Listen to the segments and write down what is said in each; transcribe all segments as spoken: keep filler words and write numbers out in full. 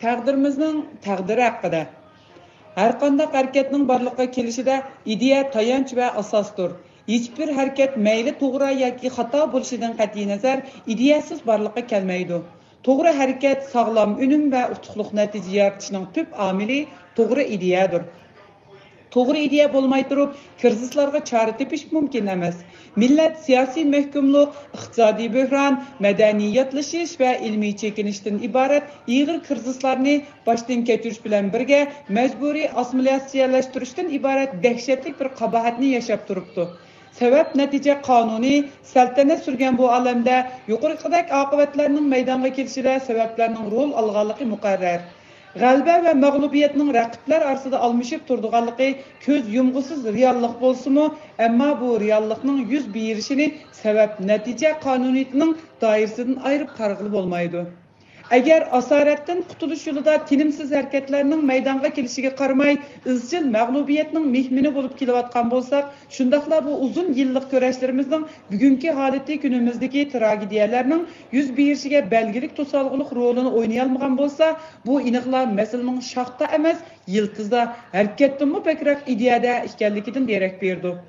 تەقدىرىمىزنىڭ تەقدىرى ھەققىدە. ھەرقانداق ھەرىكەتنىڭ بارلىققا كېلىشىدە ئىدىيە تايانچ ۋە ئاساستۇر. ھېچبىر ھەرىكەت مەيلى توغرا ياكى خاتا بولۇشىدىن قەتئىينەزەر، ئىدىيەسىز بارلىققا كەلمەيدۇ. توغرا ھەرىكەت ساغلام ئۈنۈم ۋە ئۇتۇقلۇق نەتىجە يارىتىشنىڭ تۈپ ئامىلى توغرا ئىدىيەدۇر. توغرا ئىدىيە بولماي تۇرۇپ، كىرىزىسلارغا چارە تېپىش مۇمكىن ئەمەس. مىللەت سىياسىي مەھكۇملۇق، ئىقتىسادىي بۆھران، مەدەنىي ياتلىشىش ۋە ئىلمىي چېكىنىشتىن ئىبارەت ئېغىر كىرىزىسلارنى باشتىن كەچۈرۈش بىلەن بىرگە، مەجبۇرىي ئاسسىمىلياتسىيەلەشتۈرۈشتىن ئىبارەت دەھشەتلىك بىر قاباھەتنى ياشاپ تۇرۇپتۇ. سەۋەب نەتىجە قانۇنى سەلتەنەت سۈرگەن بۇ ئالەمدە يۇقىرىقىدەك ئاقىۋەتلەرنىڭ مەيدانغا كېلىشىدە سەۋەبلەرنىڭ رول ئالغانلىقى مۇقەررەر. غەلىبە ۋە مەغلۇبىيەتنىڭ رەقىبلەر ئارىسىدا ئالمىشىپ تۇرىدىغانلىقى كۆز يۇمغۇسىز رېئاللىق بولسىمۇ، ئەمما بۇ رېئاللىقنىڭ يۈز بېرىشىنى سەۋەب نەتىجە قانۇنىيىتىنىڭ دائىرىسىدىن ئايرىپ قارىغىلى بولمايدۇ. ئەگەر ئاسارەتتىن قۇتۇلۇش يولىدا تىنىمسىز ھەرىكەتلەرنىڭ مەيدانغا كېلىشىگە قارىماي، ئىزچىل مەغلۇبىيەتنىڭ مېھمىنى بولۇپ كېلىۋاتقان بولساق، شۇنداقلا بۇ ئۇزۇن يىللىق كۈرەشلىرىمىزنىڭ بۈگۈنكى ھالىتى كۈنىمىزدىكى تراگېدىيەلەرنىڭ يۈز بېرىشىگە بەلگىلىك توسالغۇلۇق رولىنى ئوينىيالمىغان بولسا، بۇ ئېنىقلا مەسىلىنىڭ شاختا ئەمەس، يىلتىزدا، ھەرىكەتتىنمۇ بەكرەك ئىدىيەدە ئىكەنلىكىدىن دېرەك بېرىدۇ.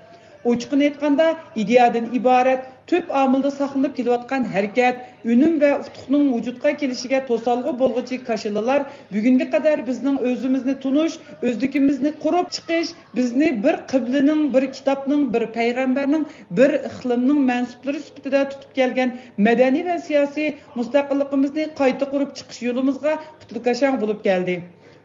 ئوچۇقىنى ئېيتقاندا، ئىدىيەدىن ئىبارەت تۈپ ئامىلدا ساقلىنىپ كېلىۋاتقان ھەرىكەت، ئۈنۈم ۋە ئۇتۇقنىڭ ۋۇجۇدقا كېلىشىگە توسالغۇ بولغۇچى كاشىلىلار بۈگۈنگە قەدەر بىزنىڭ ئۆزىمىزنى تونۇش، ئۆزلۈكىمىزنى قۇرۇپ چىقىش، بىزنى بىر قىبلىنىڭ، بىر كىتابنىڭ، بىر پەيغەمبەرنىڭ، بىر ئىقلىمنىڭ مەنسۇپلىرى سۈپىتىدە تۇتۇپ كەلگەن مەدەنىي ۋە سىياسىي مۇستەقىللىقىمىزنى قايتا قۇرۇپ چىقىش يولىمىزغا پۇتلىكاشاڭ بولۇپ كەلدى.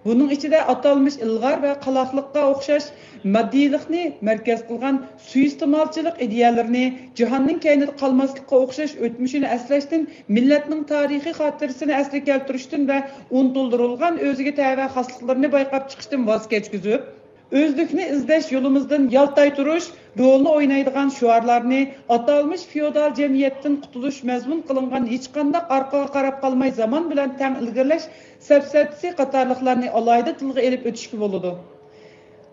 بۇنىڭ ئىچىدە ئاتالمىش ئىلغار ۋە قالاقلىققا ئوخشاش ماددىيلىقنى مەركەز قىلغان سۇيىئىستېمالچىلىق ئىدىيەلىرىنى، جاھاننىڭ كەينىدە قالماسلىققا ئوخشاش ئۆتمۈشىنى ئەسلەشتىن، مىللەتنىڭ تارىخىي خاتىرىسىنى ئەسلىگە كەلتۈرۈشتىن ۋە ئۇنتۇلدۇرۇلغان ئۆزىگە تەۋە خاسلىقلىرىنى بايقاپ چىقىشتىن ۋاز كەچكۈزۈپ، ئۆزلۈكنى ئىزدەش يولىمىزدىن يالتاي تۇرۇش رولىنى ئوينايدىغان شوئارلارنى، ئاتالمىش فېئودال جەمئىيەتتىن قۇتۇلۇش مەزمۇن قىلىنغان ھېچقانداق ئارقىغا قاراپ قالماي زامان بىلەن تەڭ ئىلگىرىلەش سەپسەتىسى قاتارلىقلارنى ئالاھىدە تىلغا ئېلىپ ئۆتۈشكە بولىدۇ.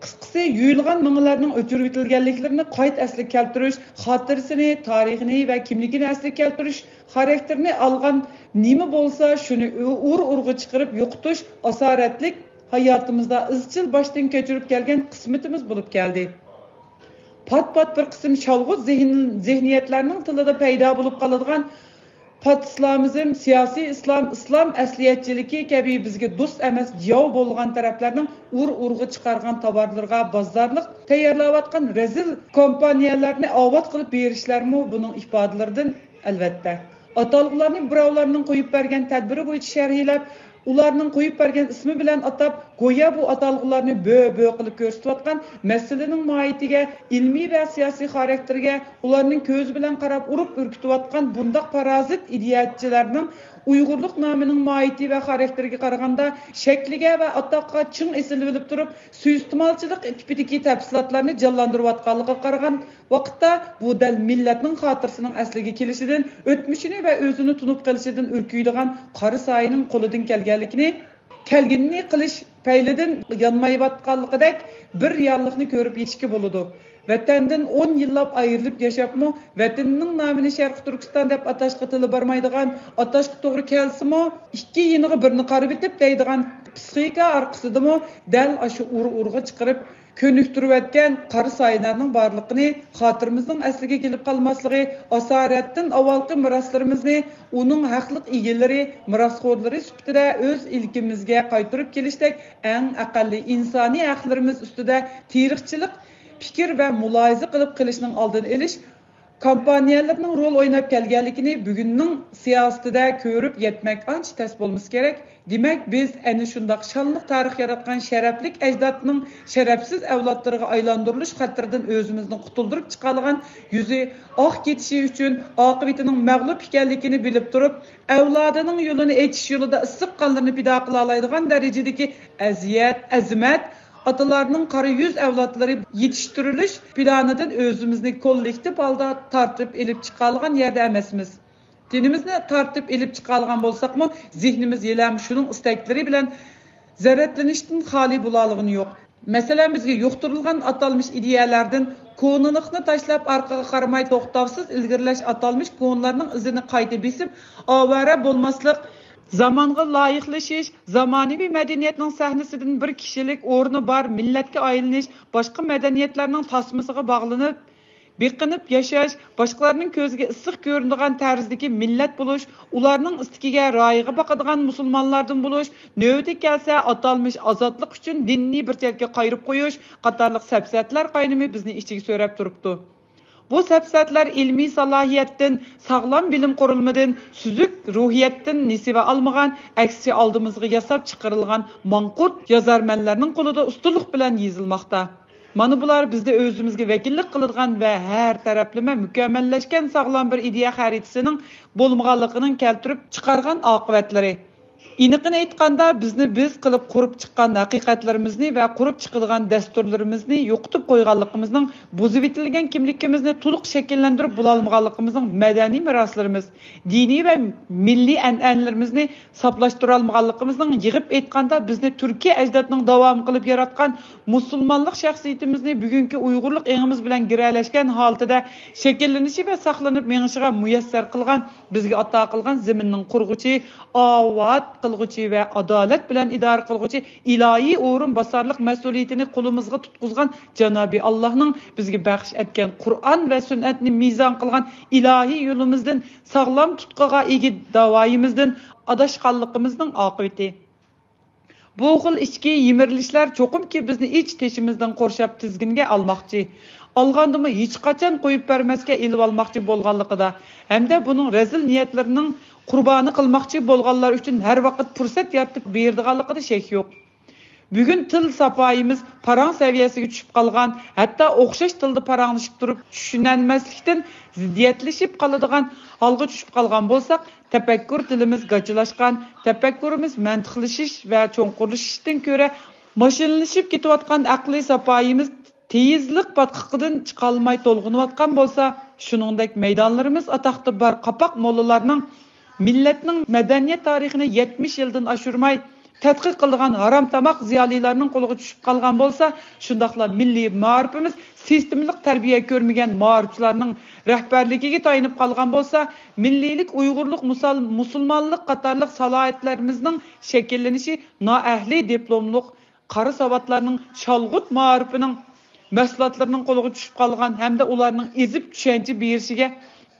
قىسقىسى، يۇيۇلغان مېڭىلەرنىڭ ئۆچۈرۈۋېتىلگەنلىكلىرىنى قايتا ئەسلىگە كەلتۈرۈش، خاتىرىسىنى، تارىخىنى ۋە كىملىكىنى ئەسلىگە كەلتۈرۈش، خاراكتېرىنى ئالغان نېمە بولسا، شۇنى ئۇر-ئۇرغا چىقىرىپ يوقىتىش ئاسارەتلىك ھاياتىمىزدا ئىزچىل باشتىن كەچۈرۈپ كەلگەن قىسمىتىمىز بولۇپ كەلدى. پات-پات بىر قىسىم شالغۇت زېھىن-، زېھنىيەتلەرنىڭ تىلىدا پەيدا بولۇپ قالىدىغان پات ئىسلامىزم، سىياسىي ئىسلام، ئىسلام ئەسلىيەتچىلىكى كەبى بىزگە دوست ئەمەس، ياۋ بولغان تەرەپلەرنىڭ ئۇر-ئۇرغا چىقارغان تاۋارلىرىغا بازارلىق تەييارلاۋاتقان رەزىل كومپانىيەلەرنى ئاۋات قىلىپ بېرىشلەرمۇ بۇنىڭ ئىپادىلىرىدىن، ئەلۋەتتە. ئاتالغۇلارنى بىراۋلارنىڭ قويۇپ بەرگەن تەدبىرى بويىچە شەرھلەپ، ئۇلارنىڭ قويۇپ بەرگەن ئىسمى بىلەن ئاتاپ، گويا بۇ ئاتالغۇلارنى بۆ-بۆ قىلىپ كۆرسىتىۋاتقان، مەسىلىنىڭ ماھىيىتىگە، ئىلمىي ۋە سىياسىي خاراكتېرىگە، ئۇلارنىڭ كۆزى بىلەن قاراپ ئۇرۇپ ئۈركۈتۈۋاتقان بۇنداق پارازىت ئىدىيەچىلەرنىڭ ئۇيغۇرلۇق نامىنىڭ ماھىيىتى ۋە خاراكتېرىگە قارىغاندا، شەكلىگە ۋە ئاتاققا چىڭ ئېسىلىۋېلىپ تۇرۇپ، سۇيىئىستېمالچىلىق تىپىدىكى تەپسىلاتلارنى جانلاندۇرۇۋاتقانلىقىغا قارىغان ۋاقىتتا، بۇ دەل مىللەتنىڭ خاتىرىسىنىڭ ئەسلىگە كېلىشىدىن، ئۆتمۈشىنى ۋە ئۆزىنى تونۇپ قېلىشىدىن ئۈركۈيدىغان قارا سايىنىڭ قولىدىن كەلگەنلىكىنى، كەلگىنىنى قىلىش پەيلىدىن يانمايۋاتقانلىقىدەك بىر رېئاللىقنى كۆرۈپ يېتىشكە بولىدۇ. ۋەتەندىن ئون يىللاپ ئايرىلىپ ياشاپمۇ، ۋەتىنىنىڭ نامىنى شەرقىي تۈركىستان دەپ ئاتاشقا تىلى بارمايدىغان، ئاتاشقا توغرا كەلسىمۇ، ئىككى يېنىغا بىرنى قارىۋېتىپ دەيدىغان پىسخىكا ئارقىسىدىمۇ دەل ئاشۇ ئۇر-ئۇرغا چىقىرىپ، كۆنۈكتۈرۈۋەتكەن قارا سايىلارنىڭ بارلىقىنى، خاتىرىمىزنىڭ ئەسلىگە كېلىپ قالماسلىقى، ئاسارەتتىن ئاۋۋالقى مىراسلىرىمىزنى ئۇنىڭ ھەقلىق ئىگىلىرى، مىراسخورلىرى سۈپىتىدە ئۆز ئىلكىمىزگە قايتۇرۇپ كېلىشتەك ئەڭ ئەقەللىي ئىنسانىي ھەقلىرىمىز ئۈستىدە تېرىقچىلىق، پىكىر ۋە مۇلاھىزە قىلىپ قېلىشنىڭ ئالدىنى ئېلىش، كومپانىيەلىرىنىڭ رول ئويناپ كەلگەنلىكىنى بۈگۈننىڭ سىياسىتىدە كۆرۈپ يەتمەك ئانچە تەس بولمىسا كېرەك. دېمەك، بىز ئەنە شۇنداق شانلىق تارىخ ياراتقان شەرەپلىك ئەجدادنىڭ شەرەپسىز ئەۋلادلىرىغا ئايلاندۇرۇلۇش خەتىرىدىن ئۆزىمىزنى قۇتۇلدۇرۇپ چىقالىغان، يۈزى ئاق كېتىشى ئۈچۈن ئاقىۋىتىنىڭ مەغلۇپ ئىكەنلىكىنى بىلىپ تۇرۇپ، ئەۋلادىنىڭ يولىنى ئېچىش يولىدا ئىسسىق قانلىرىنى پىدا قىلالايدىغان دەرىجىدىكى ئەزىيەت، ئەزىمەت، ئاتىلارنىڭ قارا يۈز ئەۋلادلىرى يېتىشتۈرۈلۈش پىلانىدىن ئۆزىمىزنى كوللېكتىپ ھالدا تارتىپ ئېلىپ چىقالىغان يەردە ئەمەسمىز. تېنىمىزنى تارتىپ ئېلىپ چىقالىغان بولساقمۇ، زېھنىمىز ھېلىھەم شۇنىڭ ئىستەكلىرى بىلەن زەرەتلىنىشتىن خالىي بولالىغىنى يوق. مەسىلەن، بىزگە يۇقتۇرۇلغان ئاتالمىش ئىدىيەلەردىن كونىلىقنى تاشلاپ، ئارقىغا قارىماي توختاۋسىز ئىلگىرىلەش، ئاتالمىش كونىلارنىڭ ئىزىنى قايتا بېسىپ، ئاۋارە بولماسلىق، زامانغا لايىقلىشىش، زامانىۋى مەدەنىيەتنىڭ سەھنىسىدىن بىر كىشىلىك ئورنى بار مىللەتكە ئايلىنىش، باشقا مەدەنىيەتلەرنىڭ تاسمىسىغا باغلىنىپ، بېقىنىپ ياشاش، باشقىلارنىڭ كۆزىگە ئىسسىق كۆرۈنىدىغان تەرزدىكى مىللەت بولۇش، ئۇلارنىڭ ئىستىكىگە، رايىغا باقىدىغان مۇسۇلمانلاردىن بولۇش، نۆۋىتى كەلسە ئاتالمىش ئازادلىق ئۈچۈن دىننى بىر چەتكە قايرىپ قويۇش قاتارلىق سەپسەتىلەر قاينىمى بىزنى ئىچىگە سۆرەپ تۇرۇپتۇ. بۇ سەپسەتىلەر ئىلمىي سالاھىيەتتىن، ساغلام بىلىم قۇرۇلمىدىن، سۈزۈك روھىيەتتىن نېسىۋە ئالمىغان، ئەكسىچە ئالدىمىزغا ياساپ چىقىرىلغان ماڭقۇرت يازارمەنلەرنىڭ قولىدا ئۇستىلىق بىلەن يېزىلماقتا. مانا بۇلار بىزدە ئۆزىمىزگە ۋەكىللىك قىلىدىغان ۋە ھەر تەرەپلىمە مۇكەممەللەشكەن ساغلام بىر ئىدىيە خەرىتىسىنىڭ بولمىغانلىقىنىڭ كەلتۈرۈپ چىقارغان ئاقىۋەتلىرى. ئېنىقىنى ئېيتقاندا، بىزنى بىز قىلىپ قۇرۇپ چىققان ھەقىقەتلىرىمىزنى ۋە قۇرۇپ چىقىدىغان دەستۇرلىرىمىزنى يوقىتىپ قويغانلىقىمىزنىڭ، بۇزۇۋېتىلگەن كىملىكىمىزنى تولۇق شەكىللەندۈرۈپ بولالمىغانلىقىمىزنىڭ مەدەنىي مىراسلىرىمىز، دىنىي ۋە مىللىي ئەنئەنىلىرىمىزنى ساپلاشتۇرالمىغانلىقىمىزنىڭ، يىغىپ ئېيتقاندا، بىزنى تۈركىي ئەجدادنىڭ داۋامى قىلىپ ياراتقان مۇسۇلمانلىق شەخسىيىتىمىزنى بۈگۈنكى ئۇيغۇرلۇق ئېڭىمىز بىلەن گىرەلەشكەن ھالىتىدە شەكىللىنىشى ۋە ساقلىنىپ مېڭىشىغا مۇيەسسەر قىلغان، بىزگە ئاتا قىلغان زېمىننىڭ قۇرغۇچى، ئاۋات قىلغۇچى ۋە ئادالەت بىلەن ئىدارە قىلغۇچى ئىلاھىي ئورۇنباسارلىق مەسئۇلىيىتىنى قولىمىزغا تۇتقۇزغان جانابىي ئاللاھنىڭ بىزگە بەخش ئەتكەن قۇرئان ۋە سۈننەتنى مىزان قىلغان ئىلاھىي يولىمىزدىن، ساغلام تۇتقىغا ئىگە داۋايىمىزدىن ئاداشقانلىقىمىزنىڭ ئاقىۋىتى. بۇ خىل ئىچكى يىمىرىلىشلار چوقۇمكى بىزنى ئىچ تېشىمىزدىن قورشاپ تىزگىنگە ئالماقچى. ئالغاندىمۇ ھېچقاچان قويۇپ بەرمەسكە ئېلىۋالماقچى بولغانلىقىدا ھەمدە بۇنىڭ رەزىل نىيەتلىرىنىڭ قۇربانى قىلماقچى بولغانلار ئۈچۈن ھەر ۋاقىت پۇرسەت يارىتىپ بېرىدىغانلىقىدا شەك يوق. بۈگۈن تىل ساپايىمىز پاراڭ سەۋىيەسىگە چۈشۈپ قالغان، ھەتتا ئوخشاش تىلدا پاراڭلىشىپ تۇرۇپ چۈشىنەلمەسلىكتىن زىددىيەتلىشىپ قالىدىغان ھالغا چۈشۈپ قالغان بولساق، تەپەككۇر تىلىمىز گاچىلاشقان، تەپەككۇرىمىز مەنتىقلىشىش ۋە چوڭقۇرلىشىشتىن كۆرە ماشىنىلىشىپ كېتىۋاتقان ئەقلىي ساپايىمىز تېيىزلىق پاتقىقىدىن چىقالماي تولغىنىۋاتقان بولسا، شۇنىڭدەك مەيدانلىرىمىز ئاتاقتا بار قاپاق موللىلارنىڭ مىللەتنىڭ مەدەنىيەت تارىخىنى يەتمىش يىلدىن ئاشۇرماي تەتقىق قىلىدىغان ھارام تاماق زىيالىيلارنىڭ قولىغا چۈشۈپ قالغان بولسا، شۇنداقلا مىللىي مائارىپىمىز سىستېمىلىق تەربىيە كۆرمىگەن مائارىپچىلارنىڭ رەھبەرلىكىگە تايىنىپ قالغان بولسا، مىللىيلىك، ئۇيغۇرلۇق، مۇسال-، مۇسۇلمانلىق قاتارلىق سالاھىيەتلىرىمىزنىڭ شەكىللىنىشى نائەھلىي دىپلوملۇق، قارا ساۋاتلارنىڭ شالغۇت مائارىپىنىڭ مەھسۇلاتلىرىنىڭ قولىغا چۈشۈپ قالغان ھەمدە ئۇلارنىڭ ئېزىپ چۈشەنچە بېرىشىگە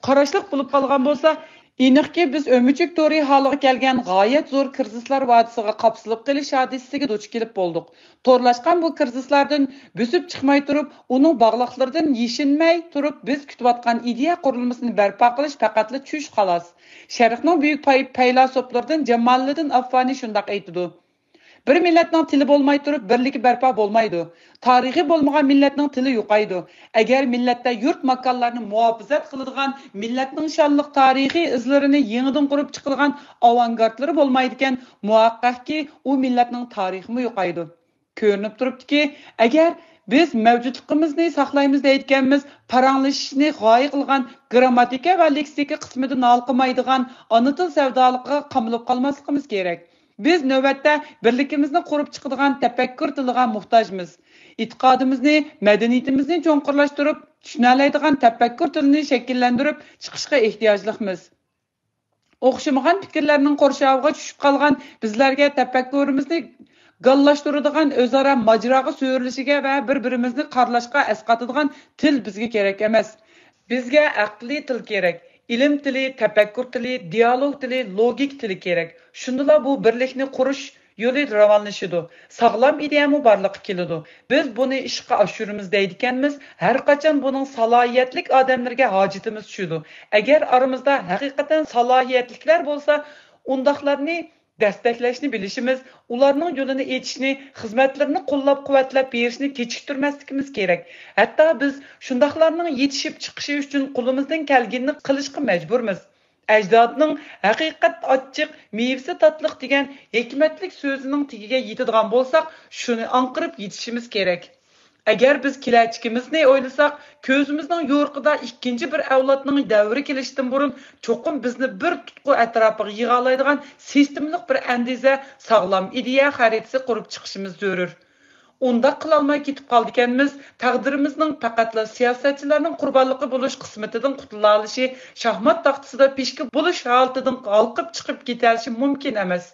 قاراشلىق بولۇپ قالغان بولسا، ئېنىقكى، بىز ئۆمۈچۈك تورى ھالىغا كەلگەن غايەت زور كىرىزىسلار ۋادىسىغا قاپسىلىپ قېلىش ھادىسىسىگە دۇچ كېلىپ بولدۇق. تورلاشقان بۇ كىرىزىسلاردىن بۆسۈپ چىقماي تۇرۇپ، ئۇنىڭ باغلاقلىرىدىن يېشىنمەي تۇرۇپ، بىز كۈتۈۋاتقان ئىدىيە قۇرۇلمىسىنى بەرپا قىلىش پەقەتلا چۈش، خالاس. شەرقنىڭ بۈيۈك پەي-، پەيلاسوپلىرىدىن جامالىدىن ئافغانى شۇنداق ئېيتىدۇ: بىر مىللەتنىڭ تىلى بولماي تۇرۇپ، بىرلىكى بەرپا بولمايدۇ. تارىخى بولمىغان مىللەتنىڭ تىلى يوقايدۇ. ئەگەر مىللەتتە يۇرت ماكانلارنى مۇھاپىزەت قىلىدىغان، مىللەتنىڭ شانلىق تارىخىي ئىزلىرىنى يېڭىدىن قۇرۇپ چىقىدىغان ئاۋانگارتلىرى بولمايدىكەن، مۇھەققەقكى، ئۇ مىللەتنىڭ تارىخىمۇ يوقايدۇ. كۆرۈنۈپ تۇرۇپتۇكى، ئەگەر بىز مەۋجۇتلۇقىمىزنى ساقلايمىز دەيدىكەنمىز، پاراڭلىشىشنى غايە قىلغان، گىرامماتىكا ۋە لېكسىكا قىسمىدىن ھالقىمايدىغان ئانا تىل سەۋدالىقىغا قامىلىپ قالماسلىقىمىز كېرەك. بىز نۆۋەتتە بىرلىكىمىزنى قۇرۇپ چىقىدىغان تەپەككۇر تىلىغا موھتاجمىز. ئېتىقادىمىزنى، مەدەنىيىتىمىزنى چوڭقۇرلاشتۇرۇپ، چۈشىنەلەيدىغان تەپەككۇر تىلىنى شەكىللەندۈرۈپ چىقىشقا ئېھتىياجلىقمىز. ئوخشىمىغان پىكىرلەرنىڭ قورشاۋىغا چۈشۈپ قالغان بىزلەرگە تەپەككۇرىمىزنى گاللاشتۇرىدىغان، ئۆزئارا ماجىراغا سۆرىلىشىگە ۋە بىر-بىرىمىزنى قارىلاشقا ئەسقاتىدىغان تىل بىزگە كېرەك ئەمەس. بىزگە ئەقلىي تىل كېرەك، ئىلىم تىلى، تەپەككۇر تىلى، دىئالوگ تىلى، لوگىكا تىلى كېرەك. شۇندىلا بۇ بىرلىكنى قۇرۇش يولى راۋانلىشىدۇ. ساغلام ئىدىيەمۇ بارلىققا كېلىدۇ. بىز بۇنى ئىشقا ئاشۇرىمىز دەيدىكەنمىز، ھەر قاچان بۇنىڭ سالاھىيەتلىك ئادەملىرىگە ھاجىتىمىز چۈشىدۇ. ئەگەر ئارىمىزدا ھەقىقەتەن سالاھىيەتلىكلەر بولسا، ئۇنداقلارنى دەستەكلەشنى بىلىشىمىز، ئۇلارنىڭ يولىنى ئېچىشنى، خىزمەتلىرىنى قوللاپ-قۇۋۋەتلەپ بېرىشنى كېچىكتۈرمەسلىكىمىز كېرەك. ھەتتا بىز شۇنداقلارنىڭ يېتىشىپ چىقىشى ئۈچۈن قولىمىزدىن كەلگىنىنى قىلىشقا مەجبۇرمىز. ئەجدادنىڭ ھەقىقەت ئاچچىق، مېۋىسى تاتلىق دېگەن ھېكمەتلىك سۆزىنىڭ تېگىگە يېتىدىغان بولساق، شۇنى ئاڭقىرىپ يېتىشىمىز كېرەك. ئەگەر بىز كېلەچىكىمىزنى ئويلىساق، كۆزىمىزنىڭ يورۇقىدا ئىككىنچى بىر ئەۋلادنىڭ دەۋرى كېلىشتىن بۇرۇن، چوقۇم بىزنى بىر تۇتقا ئەتراپىغا يىغالايدىغان سىستېمىلىق بىر ئەندىزە، ساغلام ئىدىيە خەرىتىسى قۇرۇپ چىقىشىمىز زۆرۈر. ئۇنداق قىلالماي كېتىپ قالىدىكەنمىز، تەقدىرىمىزنىڭ پەقەتلا سىياسەتچىلەرنىڭ قۇربانلىقى بولۇش قىسمىتىدىن قۇتۇلالىشى، شاھمات تاختىسىدا پىشكا بولۇش ھالىتىدىن ھالقىپ چىقىپ كېتەلىشى مۇمكىن ئەمەس.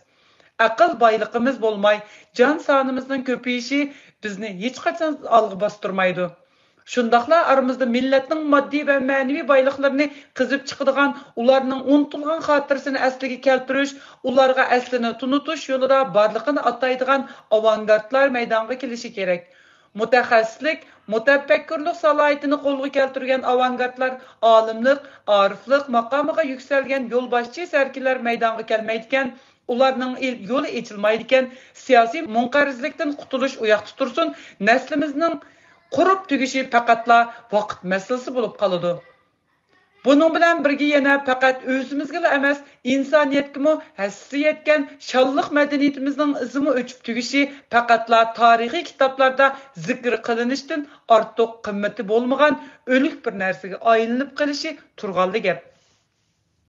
ئەقىل بايلىقىمىز بولماي، جان سانىمىزنىڭ كۆپىيىشى بىزنى ھېچقاچان ئالغا باستۇرمايدۇ. شۇنداقلا ئارىمىزدا مىللەتنىڭ ماددىي ۋە مەنىۋى بايلىقلىرىنى قېزىپ چىقىدىغان، ئۇلارنىڭ ئۇنتۇلغان خاتىرىسىنى ئەسلىگە كەلتۈرۈش، ئۇلارغا ئەسلىنى تونۇتۇش يولىدا بارلىقىنى ئاتايدىغان ئاۋانگارتلار مەيدانغا كېلىشى كېرەك. مۇتەخەسسىسلىك، مۇتەپەككۇرلۇق سالاھىيىتىنى قولغا كەلتۈرگەن ئاۋانگارتلار ئالىملىق، ئارىفلىق ماقامىغا يۈكسەلگەن يولباشچى سەركىلەر مەيدانغا كەلمەيدىكەن، ئۇلارنىڭ ئىل-، يولى ئېچىلمايدىكەن، سىياسىي مۇنقەرزلىكتىن قۇتۇلۇش ئۇياقتا تۇرسۇن، نەسلىمىزنىڭ قۇرۇپ تۈگىشى پەقەتلا ۋاقىت مەسىلىسى بولۇپ قالىدۇ. بۇنىڭ بىلەن بىرگە يەنە پەقەت ئۆزىمىزگىلا ئەمەس، ئىنسانىيەتكىمۇ ھەسسىسى يەتكەن شانلىق مەدەنىيىتىمىزنىڭ ئىزىمۇ ئۆچۈپ تۈگىشى پەقەتلا تارىخىي كىتابلاردا زىكىر قىلىنىشتىن ئارتۇق قىممىتى بولمىغان ئۆلۈك بىر نەرسىگە ئايلىنىپ قېلىشى تۇرغانلا گەپ.